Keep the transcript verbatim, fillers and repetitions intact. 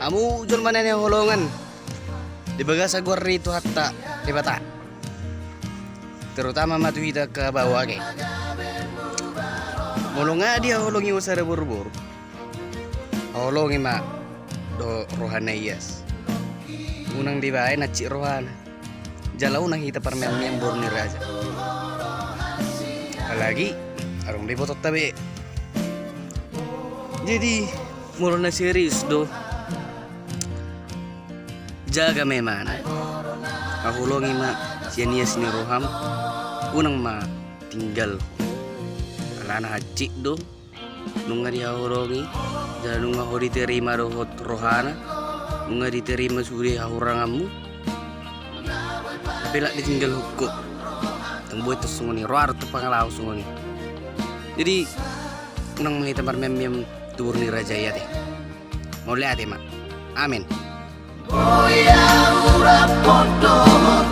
Hamu jolma na hinaholongan di bagasan goar ni Tuhanta Debata, terutama ma tu hita angka baoa ate. Molo nga dihaholongi ho sada boruboru, haholongi ma dohot roha na ias. Unang dibaen hansit rohana, jala unang hita parmeammean boru ni raja. Apalagi adong do ibotonta be. Jadi molo na serius do, jaga ma imana, haholongi ma sian ias ni roham, unang ma tinggal. Alana hansit do, nunga dihaholongi jala nunga ho diterima dohot rohana, nunga diterima sude hahuranganmu, tapi lak ditinggalhon ho. Ndang boi tong songon i, ro adong tong pangalaho songon i. Jadi unang ma hita parmeammeam tu boru ni raja i ate. Mauliate ma. Amen. Boi ahu rap dohot